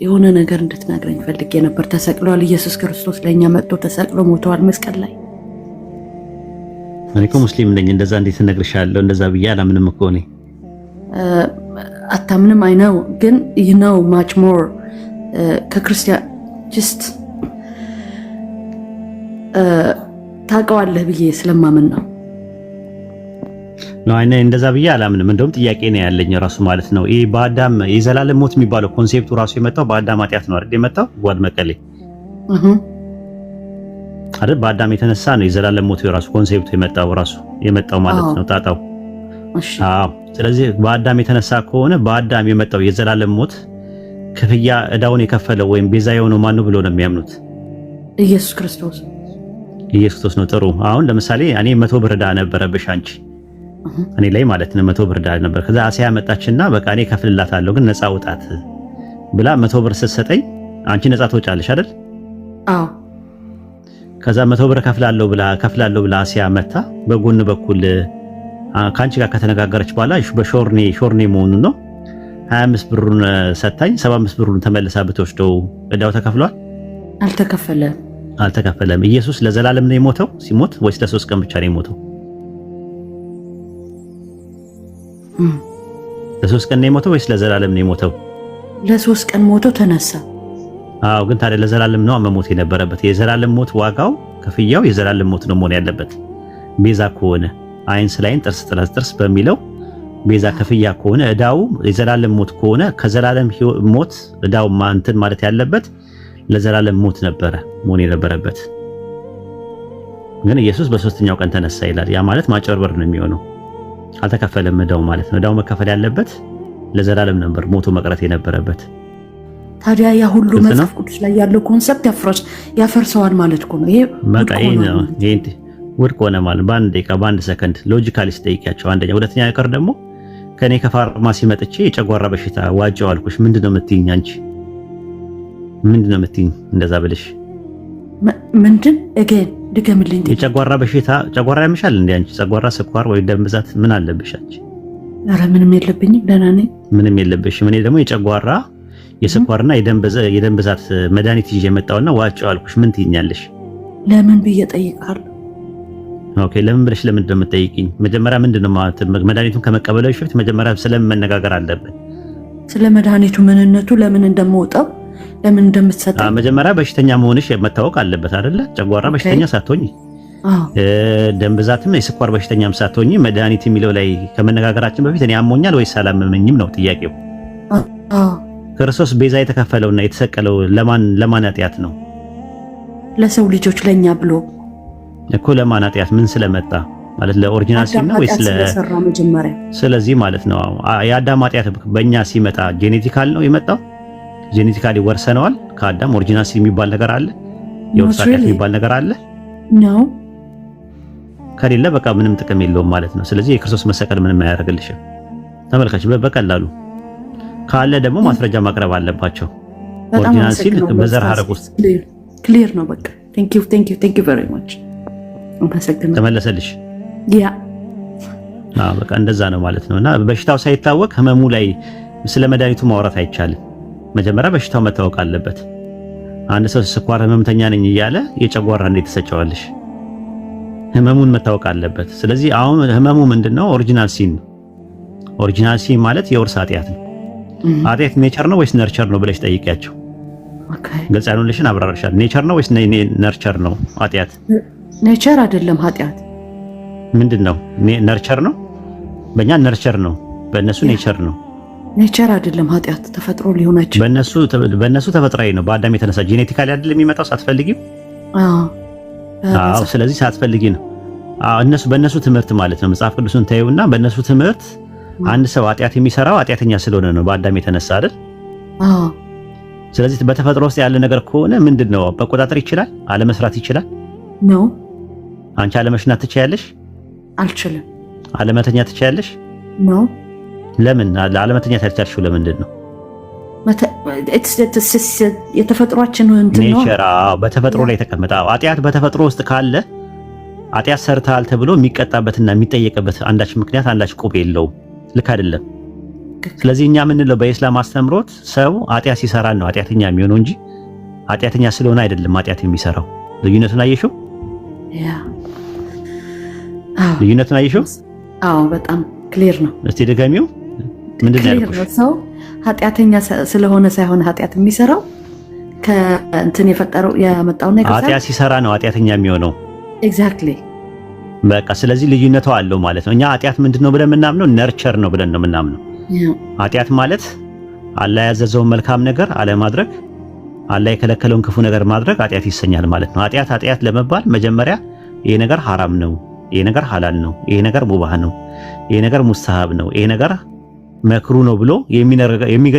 የሆነ ነገር እንድትነግረኝ ፈልጌ ነበር። ተሰቅሏል። ኢየሱስ ክርስቶስ ለእኛ መጥቶ ተሰቅሎ ሞተዋል መስቀል ላይ። እኔ እኮ ሙስሊም ነኝ። እንደዛ እንዴት እነግርሻለሁ? እንደዛ ብዬ አላምንም እኮ እኔ። አታምንም? I know፣ ግን you know much more ከክርስቲያን just ታውቀዋለህ ብዬ ስለማምን ነው። ነው፣ እኔ እንደዛ ብዬ አላምንም። እንደውም ጥያቄ ነው ያለኝ ራሱ ማለት ነው። ይሄ በአዳም የዘላለም ሞት የሚባለው concept ኡ ራሱ የመጣው በአዳም ኃጢአት ነው አይደል? የመጣው ጓድ መቀሌ አይደል? በአዳም የተነሳ ነው የዘላለም ሞት የራሱ concept ኡ የመጣው ራሱ የመጣው ማለት ነው ጣጣው። አዎ። ስለዚህ በአዳም የተነሳ ከሆነ በአዳም የመጣው የዘላለም ሞት ክፍያ እዳውን የከፈለው ወይም ቤዛ የሆነው ማን ነው ብሎ ነው የሚያምኑት? ኢየሱስ ክርስቶስ። ኢየሱስ ክርስቶስ ነው። ጥሩ። አሁን ለምሳሌ እኔ 100 ብር ዕዳ ነበረብሽ አንቺ እኔ ላይ ማለት ነው። 100 ብር ዕዳ ነበር። ከዛ አሲያ መጣችና በቃ እኔ ከፍልላታለሁ ግን ነፃ ውጣት ብላ 100 ብር ስትሰጠኝ አንቺ ነፃ ትወጫለሽ አይደል? አዎ። ከዛ 100 ብር ከፍላለሁ ብላ አሲያ መታ በጎን በኩል ከአንቺ ጋር ከተነጋገረች በኋላ በሾርኔ ሾርኔ መሆኑን ነው 25 ብሩን ሰታኝ 75 ብሩን ተመልሳ ብትወስደው እዳው ተከፍሏል? አልተከፈለም። አልተከፈለም። ኢየሱስ ለዘላለም ነው የሞተው ሲሞት ወይስ ለ3 ቀን ብቻ ነው የሞተው? ለ3 ቀን ነው የሞተው ወይስ ለዘላለም ነው የሞተው? ለ3 ቀን ሞቶ ተነሳ። አዎ፣ ግን ታዲያ ለዘላለም ነው መሞት የነበረበት። የዘላለም ሞት ዋጋው ክፍያው የዘላለም ሞት ነው መሆን ያለበት። ቤዛ ከሆነ አይን ስለ አይን ጥርስ ስለ ጥርስ በሚለው ቤዛ ክፍያ ከሆነ እዳው የዘላለም ሞት ከሆነ ከዘላለም ሞት እዳው እንትን ማለት ያለበት ለዘላለም ሞት ነበረ መሆን የነበረበት። ግን ኢየሱስ በሶስተኛው ቀን ተነሳ ይላል። ያ ማለት ማጭበርበር ነው የሚሆነው። አልተከፈለም እዳው ማለት ነው። እዳው መከፈል ያለበት ለዘላለም ነበር ሞቶ መቅረት የነበረበት። ታዲያ ያ ሁሉ ግልጽ ነው። መጽሐፍ ቅዱስ ላይ ያለው concept ያፈርሰዋል ማለት እኮ ነው። ይሄ በቃ ውድቅ ይሄ ሆኗል ነው። ማለት ነው። ይሄ ውድቅ ሆነ ማለት በአንድ ደቂቃ በአንድ ሰከንድ logically ስጠይቂያቸው፣ አንደኛ። ሁለተኛ ነገር ደግሞ ከኔ ከፋርማሲ መጥቼ የጨጓራ በሽታ ዋጨው አልኩሽ። ምንድን ነው የምትይኝ አንቺ? ምንድን ነው የምትይኝ እንደዛ ብልሽ? ምንድን? Again ድገምልኝ። የጨጓራ በሽታ፣ ጨጓራ ያምሻል እንዴ አንቺ? ጨጓራ፣ ስኳር ወይ ደም ብዛት ምን አለብሽ አንቺ? ኧረ ምንም የለብኝም፣ ደህና ነኝ። ምንም የለብሽም። እኔ ደግሞ የጨጓራ፣ የስኳርና የደም ብዛት መድኃኒት ይዤ መጣሁና ዋጨው አልኩሽ። ምን ትይኛለሽ? ለምን ብዬ እጠይቅሃለሁ። Okay፣ ለምን ብለሽ ለምንድን ነው የምትጠይቂኝ? መጀመሪያ ምንድን ነው ማለት መድኃኒቱን ከመቀበልሽ በፊት መጀመሪያ ስለምን መነጋገር አለብን? ስለ መድኃኒቱ ምንነቱ፣ ለምን እንደምወጣው፣ ለምን እንደምትሰጠኝ። መጀመሪያ በሽተኛ መሆንሽ መታወቅ አለበት አይደለ? ጨጓራ በሽተኛ ሳትሆኝ ደም ብዛትም የስኳር በሽተኛም ሳትሆኝ መድኃኒት የሚለው ላይ ከመነጋገራችን በፊት እኔ አሞኛል ወይስ አላመመኝም ነው ጥያቄው። ክርስቶስ ቤዛ የተከፈለውና የተሰቀለው ለማን ለማን ኃጢአት ነው? ለሰው ልጆች፣ ለኛ ብሎ። እኮ ለማን ኃጢአት ምን ስለመጣ ማለት ለ original sin አዳም ነው ወይስ ኃጢአት ስለሰራ መጀመሪያ። ስለዚህ ማለት ነው የአዳም ኃጢአት በእኛ ሲመጣ genetical ነው የመጣው። Genetically ወርሰነዋል ከአዳም። Original sin የሚባል ነገር አለ፣ የውርስ ኃጢአት የሚባል ነገር አለ። ነው። ከሌለ በቃ ምንም ጥቅም የለውም ማለት ነው። ስለዚህ የክርስቶስ መሰቀል ምንም አያደርግልሽም። ተመልካች በቀላሉ ካለ ደግሞ ማስረጃ ማቅረብ አለባቸው። በጣም Original sin አመሰግናለሁ። በዘር ሐረግ ውስጥ Clear ነው በቃ። Thank you, thank you, thank you very much፣ አመሰግናለሁ። ተመለሰልሽ? Yeah. አዎ፣ በቃ እንደዛ ነው ማለት ነው። እና በሽታው ሳይታወቅ ህመሙ ላይ ስለ መድኃኒቱ ማውራት አይቻልም። መጀመሪያ በሽታው መታወቅ አለበት። አንድ ሰው ስኳር ህመምተኛ ነኝ እያለ የጨጓራ እንዴት ትሰጪዋለሽ? ህመሙን መታወቅ አለበት። ስለዚህ አሁን ህመሙ ምንድነው? Original sin ነው። Original sin ማለት የውርስ ኃጢአት ነው። ኃጢአት nature ነው ወይስ nurture ነው ብለሽ ጠይቂያቸው። ግልጽ ያልሆነልሽን አብራራሻል። Nature ነው ወይስ nurture ነው ኃጢአት? Nature አይደለም ኃጢአት። ምንድን ነው? Nurture ነው። በእኛ nurture ነው፣ በእነሱ nature ነው። Nature አይደለም ኃጢአት፣ ተፈጥሮ ሊሆን አይችልም። በእነሱ ተፈጥሯዊ ነው። በአዳም የተነሳ genetically አይደል የሚመጣው ሳትፈልጊው? አዎ። ስለዚህ ሳትፈልጊ ነው። አዎ፣ እነሱ በእነሱ ትምህርት ማለት ነው። መጽሐፍ ቅዱስን ተይውና በእነሱ ትምህርት አንድ ሰው ኃጢአት የሚሰራው ኃጢአተኛ ስለሆነ ነው፣ በአዳም የተነሳ አይደል? አዎ። ስለዚህ በተፈጥሮ ውስጥ ያለ ነገር ከሆነ ምንድን ነው መቆጣጠር ይችላል? አለመስራት ይችላል? ነው። አንቺ አለመሽናት ትችያለሽ? አልችልም። አለመተኛት ትችያለሽ? ነው። ለምን አለመተኛት ያልቻልሽው ለምንድን ነው? የተፈጥሯችን እንትን ነው። Nature፣ በተፈጥሮ ላይ የተቀመጠ ኃጢአት በተፈጥሮ ውስጥ ካለ ኃጢአት ሰርተሃል ተብሎ የሚቀጣበትና የሚጠየቅበት አንዳች ምክንያት አንዳች ቁብ የለውም። ልክ አይደለም። ስለዚህ እኛ የምንለው በኢስላም አስተምሮት ሰው ኃጢአት ሲሰራ ነው ኃጢአተኛ የሚሆነው እንጂ ኃጢአተኛ ስለሆነ አይደለም ኃጢአት የሚሰራው። ልዩነቱን አየሽው? ልዩነቱን አየሽው? አዎ፣ በጣም clear ነው። እስቲ ድገሚው። ምንድን ነው ያልኩሽ? ሰው ኃጢአተኛ ስለሆነ ሳይሆን ኃጢአት የሚሰራው ከእንትን የፈጠረው ያመጣው ነገር ኃጢአት ሲሰራ ነው ኃጢአተኛ የሚሆነው። Exactly። በቃ ስለዚህ ልዩነቱ አለው ማለት ነው። እኛ ኃጢአት ምንድን ነው ብለን የምናምነው nature ነው ብለን ነው የምናምነው። ኃጢአት ማለት አላህ ያዘዘውን መልካም ነገር አለማድረግ፣ አላህ የከለከለውን ክፉ ነገር ማድረግ ኃጢአት ይሰኛል ማለት ነው። ኃጢአት ኃጢአት ለመባል መጀመሪያ ይሄ ነገር ሐራም ነው፣ ይሄ ነገር ሐላል ነው፣ ይሄ ነገር ሙባህ ነው፣ ይሄ ነገር ሙስተሃብ ነው፣ ይሄ ነገር መክሩህ ነው ብሎ የሚገ